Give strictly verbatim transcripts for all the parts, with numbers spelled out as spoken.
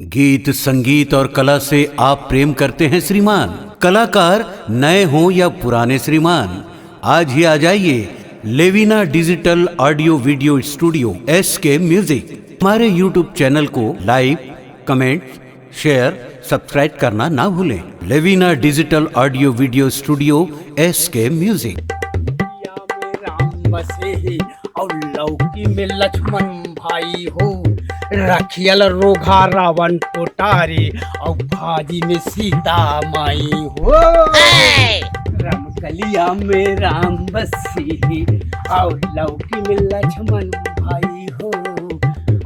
गीत, संगीत और कला से आप प्रेम करते हैं श्रीमान? कलाकार नए हों या पुराने श्रीमान, आज ही आ जाइए Levina digital audio video studio S K music. हमारे यूट्यूब चैनल को लाइक, कमेंट, शेयर, सब्सक्राइब करना ना भूलें। Levina digital audio video studio S K music. या में राम बसे ही और लौकी में लक्ष्मण भाई हो, रखियल रोघा रावण कोटारी और भाजी में सीता माई हो। रमकलिया में राम बसी और लौकी में लक्ष्मण भाई हो,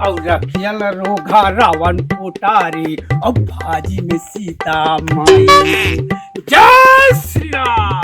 और रखियल रोघा रावण कोटारी और भाजी में सीता माई। जय श्री राम।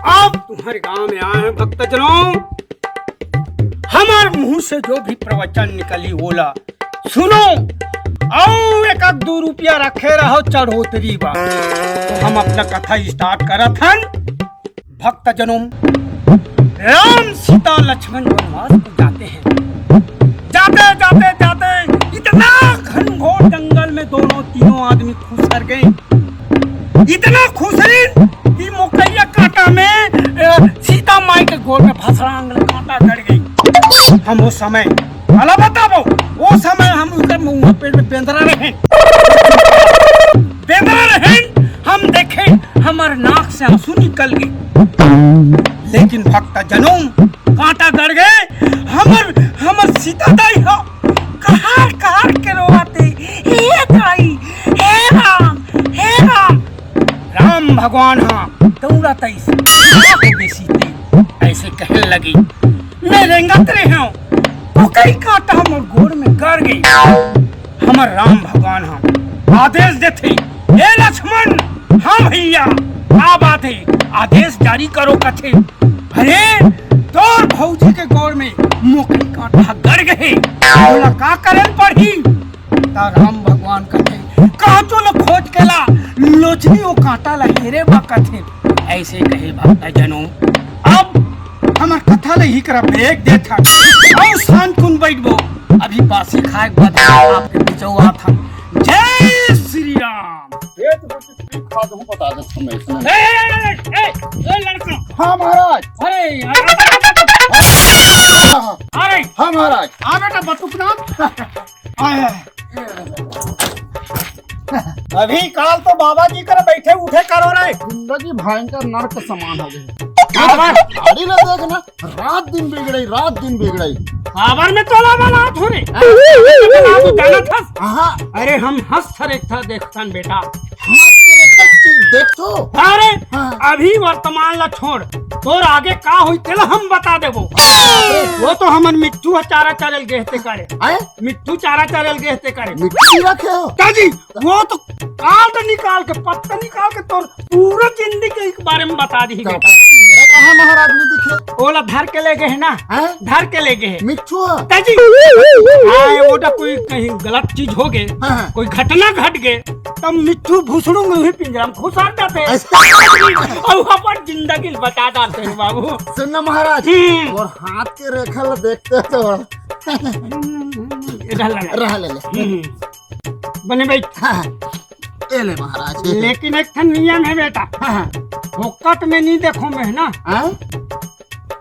आप तुम्हारे गांव में आए हैं भक्तजनों, हमारे मुंह से जो भी प्रवचन निकली ओला सुनो, और एक आध दो रुपया रखे रहो चढ़ोतरी बा। तो हम अपना कथा स्टार्ट करत हन। भक्तजनों, राम सीता लक्ष्मण वनवास को जाते हैं। जाते जाते जाते इतना घनघोर जंगल में दोनों तीनों आदमी खुसर गए, इतना खुसरिन कि मोकैया कांटा में, अ, सीता माई के गोड़ में फसरांग ले कांटा गड़ गई। हम वो समय, भला बताबो, वो समय हम उनके मुंह पेड़ में बेंदरा रहे, बेंदरा रहे, हम देखे, हमारे नाक से आंसू निकल गए। लेकिन भक्त जनों, कांटा गड़ गए, हमर, हमर सीता दाई हो, कहार, कहार के रोवाथे, "हे दाई, हे राम, हे राम।" राम भगवान हा दौड़त आइस, "का होगे सीते?" ऐसे कहन लगी, "मैं रेंगत रहे हूँ, तो कई कांटा मोर गोड़ में गड़ गई।" हमर राम भगवान हा आदेश देथे, "ए लक्ष्मण, हाँ भैया, का बात हे? आदेश जारी करो," कथे। "अरे, तोर भौजी के गोड़ में मोकरी कांटा गड़ गए, ओला का करन पड़ही?" त राम भगवान कथे, "कांचो ल खोज के ला, लोचनी ओ कांटा ल हेरे बा," कथे। ऐसे कहे भक्त जनों, अब हमर कथा ल ही करा ब्रेक देत हन। अउ शांत कुन बैठबो। अभी बासी खाए के बाद आपके बिचौआ था। जय श्री राम। ये तो कुछ ठीक खा दूं, बता दे तुम्हें इसमें। ए, ए, ए, ए, ए, ए, लड़का। हाँ महाराज। अरे यार। हाँ, हाँ। अरे। हाँ महाराज। आ बेटा बटुकनाथ। आए। अभी काल तो बाबा जी कर बैठे उठे करो रे। जिंदगी भयंकर नरक समान हो गई। बाबा। गाड़ी ना देखना, रात दिन बिगड़ई, रात दिन बिगड़ई। काबर में तोला बना थोरे। हाँ। बना तू जाना था। हाँ। अरे हम हंस थरे था देखतन बेटा। हाथ के रेखा चीज देख तो। अरे हाँ। अभी वर्तमान ला छोड़, तोर आगे का होई तेला हम बता देबो। अरे। वो तो हमन मिट्ठू ह चारा चरल गेहते करे। आए? मिट्ठू चारा चरल गेहते करे। मिट्ठू रखे हो? का जी? वो तो काट निकाल के, पत्ता निकाल के तोर पूरा जिंदगी के बारे में बता दी तो बेटा। मेरा कहाँ महाराज नहीं दिखे? ओला धर के ले गए है ना? हैं? धर के ले गए है। मिट्ठू है? ताजी। हाँ, वो तो कोई कहीं गलत चीज हो गए, हाँ, हाँ। कोई घटना घट गए, तब मिट्ठू भूसड़ू में ही पिंजरा में घुसा जाते हैं। ऐसा? और अपन जिंदगी बचा जाते हैं बाबू। सुन ना महाराज, हम्म। और हाथ के रेखा ला देखते तो। इधर लगा। रहा ले ले। हम्म। बने भाई। हाँ, हाँ। ए ले महाराज। लेकिन एक ठन नियम है बेटा। हाँ, हाँ। फोकट में नहीं देखो मैं ना। हाँ?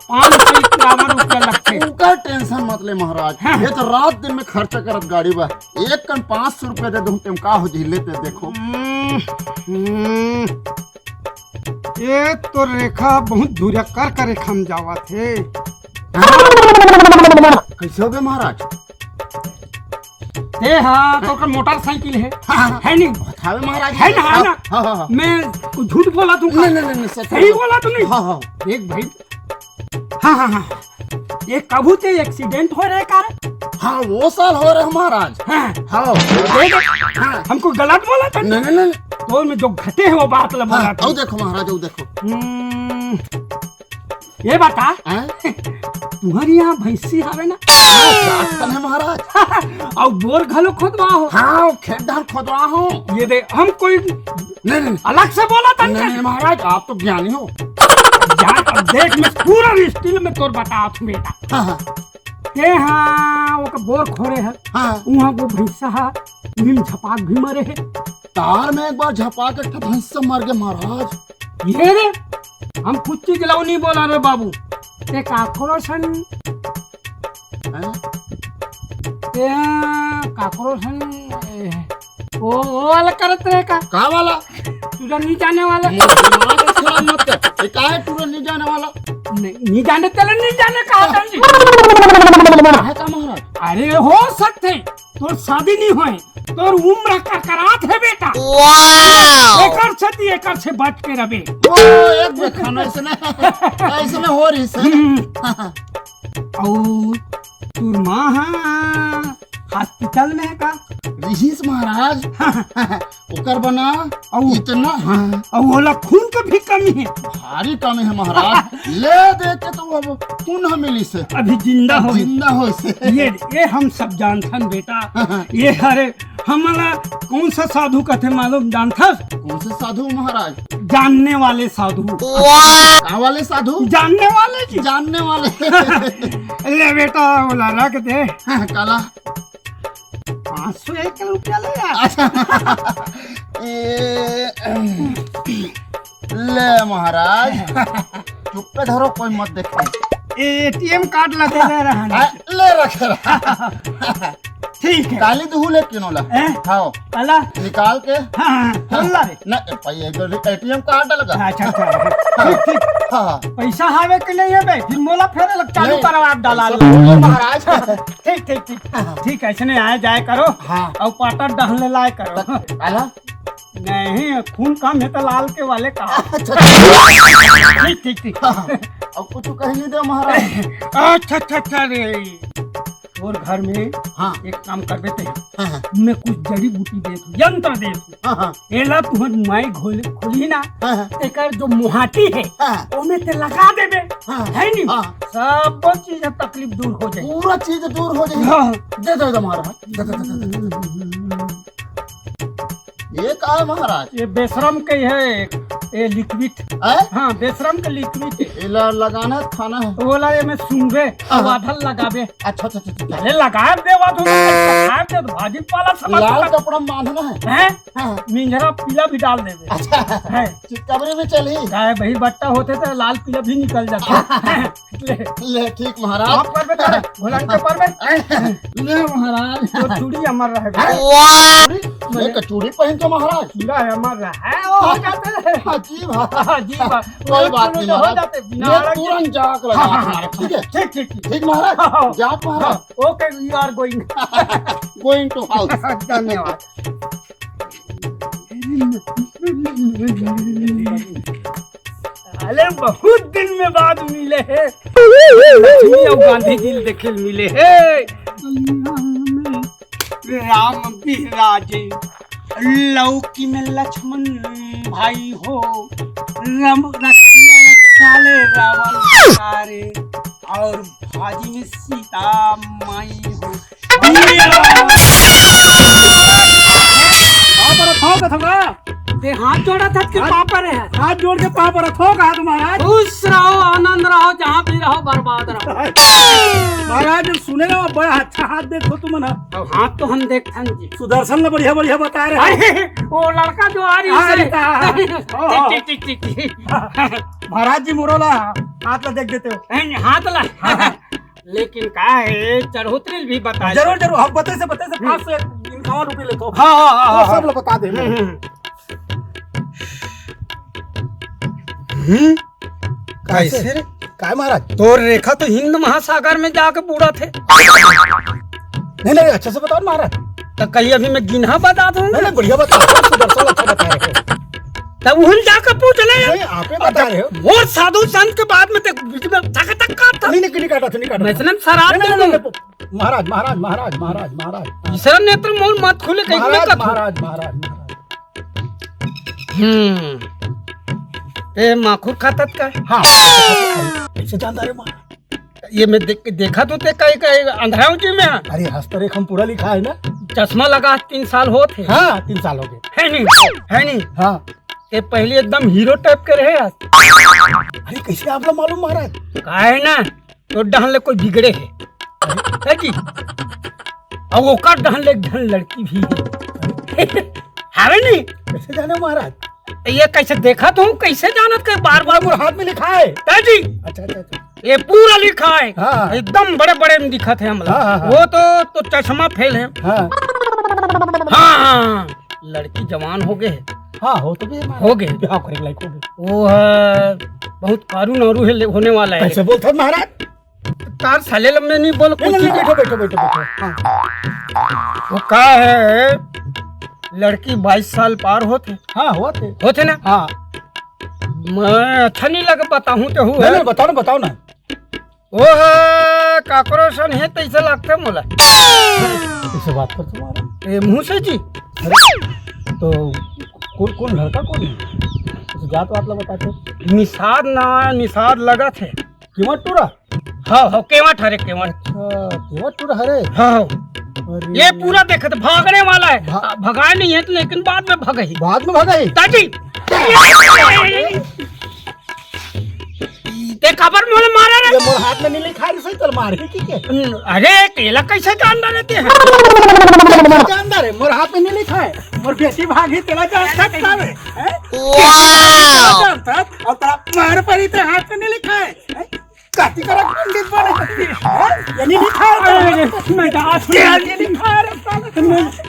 पाँच सौ इक्यावन रुपया लगते। उनका टेंशन मत ले महाराज। हाँ। ये तो रात दिन में खर्चा करत गाड़ी बा। एक कन पाँच सौ रुपया दे दूं, तेम का हो झिल्ले ते देखो। हम्म, हम्म। ये तो रेखा बहुत धुरिया कर कर रेखा में जावत है। कैसे हो गए महाराज? ए हाँ, तो कर मोटरसाइकिल है। हाँ, हाँ। है नहीं? बतावे महाराज। है ना, है ना? हाँ, हाँ, हाँ। मैं कुछ झूठ बोला तू नहीं, नहीं, नहीं, नहीं, सच सही बोला। बोला तू नहीं? हाँ, हाँ। देख भाई। हाँ, हाँ, हाँ। ये कभू ते एक्सीडेंट हो रहे का रे? हाँ, वो साल हो रहे महाराज। हाँ। हाँ। देख, हाँ। हमको गलत बोला था? नहीं, नहीं, नहीं। तो मैं जो घटे है वो बात ला बोला हाँ, था। आओ देखो महाराज, आओ देखो। हम्म। ये बता, हैं? तुम्हारे यहाँ भैंसी हवे ना? हाँ, सात ठन है महाराज। और बोर घलो खोदवा हो? हाँ, खेत धान खोदवा हो। ये दे, हम कोई नहीं, नहीं, नहीं। अलग से बोला था नहीं, क्या? नहीं, महाराज, आप तो ज्ञानी हो। जान, अब देख, मैं पूरा डिटेल में तोर बता तू बेटा। हाँ, हाँ। ते हा ओकर बोर खोरे हे। हाँ। उहाँ वो भैंसा हा उही में झपाक भी मरे हे। तार में एक बार झपाक एक ठो भैंसा मर गे महाराज। ये रे, हम कुछ चीज ला नहीं बोला रे बाबू। ते काकरो सन, हैं? ते काकरो सन, ए, वो, वो वाला करत रहे का? का वाला? टूरा नहीं जाने वाला। मोर दिमाग खराब मत कर। ये का है टूरा नहीं जाने वाला? नहीं, नहीं जाने, तेला नहीं जाने कहा था जी। है का महाराज? अरे हो सकते, तोर शादी नहीं होए, तोर उम्र का करात है बेटा। एकर से ती, एकर से बच के रबे। ओ, एक बेर खाना ऐसे ना, ऐसे में हो रही सर। हम्म। और तोर माँ हा हॉस्पिटल में है का? रिहिस महाराज। ओकर बना अउ इतना, हाँ। अउ ओला खून के भी कमी है। भारी कमी है महाराज। ले दे के तो अब खून ह मिलिस हे। अभी जिंदा हो। जिंदा होइस हे। ये, ये हम सब जानथन बेटा। हाँ, हाँ। ये हरे हमला कौन सा साधु कथे मालूम जानथस? कौन से साधु महाराज? जानने वाले साधु। का वाले साधु? जानने वाले जी। जानने वाले। ले बेटा, ओला रख दे। हाँ, काला? पाँच सौ एक रुपया ले यार। अच्छा। ए, ले महाराज, चुप्पे धरो, कोई मत देखे। ए, एटीएम कार्ड ला दे दे रहा ना। आ, ले रखे रहा। ठीक है। काली दुहू ले किनो ला। हैं? हाँ। काला? निकाल के। हाँ, हाँ, खोल ला रे। ना, भाई, ये जो एटीएम कार्ड लगा। अच्छा, अच्छा। ठीक, ठीक। हाँ। पैसा हावे कि नहीं है बे? फिर मोला फेर लग चालू नहीं, करवा डाला पैसा ले। बोलो महाराज। ठीक, ठीक, ठीक। हाँ। ठीक है, ऐसने आए जाए करो। हाँ। अउ पाटर डहन ले लाए करो। काला? नहीं, खून कम है तो लाल के वाले का। अच्छा, अच्छा। ठीक, ठीक, ठीक। हाँ, हाँ। अब कुछ कह नहीं दे महाराज। अच्छा, अच्छा, अच्छा रे। और घर में हाँ। एक काम करबे ते। हाँ, हाँ। मैं कुछ जड़ी बूटी दे दूँ, यंत्र दे दूँ। हाँ, हाँ। एला तुहर माई घोल खोली ना, हाँ, हाँ। एकर जो मुहाटी है, हाँ। ओमे ते लगा देबे, हाँ। है नी? हाँ। सब चीज तकलीफ दूर हो जाए। पूरा चीज दूर हो जाए। हाँ। दे दो, दे दो महाराज। दे दो, दे दो, दे दो। ये का है महाराज? ये बेशरम के है, ये लिक्विड। हैं? हाँ, बेशरम के लिक्विड है। एला लगाना है, खाना है। तो बोला ये मैं सूंघे, हाँ। आधा लगाबे। अच्छा, अच्छा, अच्छा, अच्छा। अरे लगा दे, बात हो गई, खा दे, तो भाजी पाला समझ लाल का। कपड़ा में बांधना है। हैं? हाँ। मिंजरा पीला भी डाल देबे। अच्छा। है। चितकबरी में चली। चाहे भाई बट्टा होते तो लाल पीला भी निकल जाता। ले। ले, ठीक महाराज। आप पर बता, भोलान के पर में। ले महाराज। तो चूड़ी अमर रहे। हैं? चूड़ी? मैं का चूड़ी पहन के महाराज? चूड़ा है अमर रहा है, वो हो जाते हैं। अजीब है। अजीब है। कोई बात नहीं तो हो महाराज। जाते, बिना ये आड़क के। तुरंत जाके लगा हाँ, हाँ, हमारे, ठीक है? ठीक, ठीक, ठीक। ठीक महाराज? हाँ, हाँ। जाओ महाराज। हाँ, okay, we are going। Going to house। धन्यवाद। अरे बहुत दिन में बाद मिले हे, लक्ष्मी अउ गांधी जी देखे मिले हे। राम बिराजे लौकी में लक्ष्मण भाई हो, राम रखिया काले रावण कारे, और भाजी में सीता माई हो। पाँव परत हव कथों का? ते हाथ जोड़त हस कि हाथ, पाँव परे हस? हाथ जोड़ के पाँव परत हव कहा तो महाराज। खुश रहो, आनंद रहो, जहाँ भी रहो, बर्बाद रहो। महाराज, जब सुने ना, बड़ा अच्छा हाथ देखो तुमन ह। अब हाथ तो हम देखथन जी। सुदर्शन ने बढ़िया बढ़िया बता रहे हो। अरे, वो लड़का जो आ रही हाँ, है। अरे, हाँ, हाँ। ठीक, ठीक, ठीक, ठीक, ठीक। महाराज जी मोरो ला हाथ ला देख देते हो। नहीं, नहीं, हाथ ला। हाँ। लेकिन का है, चढ़ोतरी भी बता दे। जरूर, जरूर, हम बताए से, बताए से, हम्म। पाँच सौ एक दिन खावा रुपये लेते हो। हाँ, हाँ, हाँ, वो हाँ, सब हाँ। लोग बता दे। हम्म, हम्म। हम्म? कैसे? कैसे रे? काय महाराज? तोर रेखा तो हिंद महासागर में जाके बूड़त हे। नहीं, नहीं, अच्छे से बताओ ना महाराज। तो कहीं अभी मैं गिनहा बता दूँ? नहीं, नहीं, बढ़िया बता रहे हो, सुदर्शन अच्छा बता रहे हो। तब उहन जाके पूछ ले। नहीं, आप ही बता रहे हो। मोर साधु संत के बाद में ते बीच में धक धक काट था। नहीं, नहीं, नहीं काटा था, नहीं काटा मैं था। इतने शराब नहीं, दे नहीं, दूँ। नहीं, महाराज, महाराज, महाराज, महाराज, महाराज। तीसरा नेत्र मोर मत खुले, कहीं महाराज, मैं कथूँ। महाराज, महाराज, महाराज। हम्म। ए, माखुर खातत का? हाँ। कैसे जानता रे महाराज? ये मैं देख, देखा तो ते कहीं, कहीं अंधराव जी में। अरे, हस्तरेख हम पूरा लिखा है ना? चश्मा लगा तीन साल होत हे। हाँ, तीन साल हो गए। है नहीं, है नहीं। हाँ। ये पहले एकदम हीरो टाइप के रहे आज। अरे, कैसे आपला मालूम महाराज? का है ना, तो डहन ले कोई बिगड़े हे। है जी। अउ ओकर डहन ले एक झन लड़की भी हे। हवे नहीं? कैसे जाने महाराज? ये कैसे देखत हूँ, कैसे जानत के बार बार? मोर हाथ में लिखा है। है जी। अच्छा, अच्छा, अच्छा। ये पूरा लिखा है। हाँ। एकदम बड़े बड़े में दिखत हे हमला। हाँ, हाँ, हाँ। वो तो, तो चश्मा फेल है। हाँ। हाँ, हाँ। लड़की जवान हो गए है। हाँ, हो तो गए महाराज। हो गए। बिहाव करे लायक हो गए। वो है, बहुत कारू नारू है, ले-, होने वाला है। कैसे बोलत हस महाराज? तार साले लम्बे नहीं बोल, नहीं, कुछ नहीं, नहीं। बैठो, बैठो, बैठो, बैठो। हाँ। वो का है, लड़की बाईस साल पार होत हे। हाँ, होत हे। होत हे ना? हाँ। मैं अच्छा नहीं लगे, बताहूँ तो हूँ। नहीं, नहीं, बताओ ना, बताओ ना। वो है, काकरो सन हे, तैसे लगथे मोला। कैसे बात करत हस महाराज? ए, मुँह से जी। अरे, तो कौन, कौन लड़का कौन है? कुछ जात वात ला बताते। निषाद ना, निषाद लगथे। केवट टूरा? हाँ, हाँ, केवट हरे, केवट। अच्छा, केवट टूरा हरे? हाँ, हाँ। अरे। ये पूरा देखत भागने वाला है। भा- भगाए नहीं है तो, लेकिन बाद में भगही। बाद में भगही? ताजी। ते काबर मोला मारे रे? ये मोर हाथ में नहीं लिखा है, सही चल मारे की के? अरे, तेला कैसे जान रहे ते हैं? कैसे जान रहे? मोर हाथ में नहीं लिखा है। मोर बेटी भागी, तेला जान सकता है, हैं? तेला जान सकता है, और तेरा मार परी ते हाथ में नहीं लिखा है, हैं? काती करा पंडित बने, हैं? ये नहीं लिखा है। अरे, मैं तो आज ये नहीं लिखा है, साला।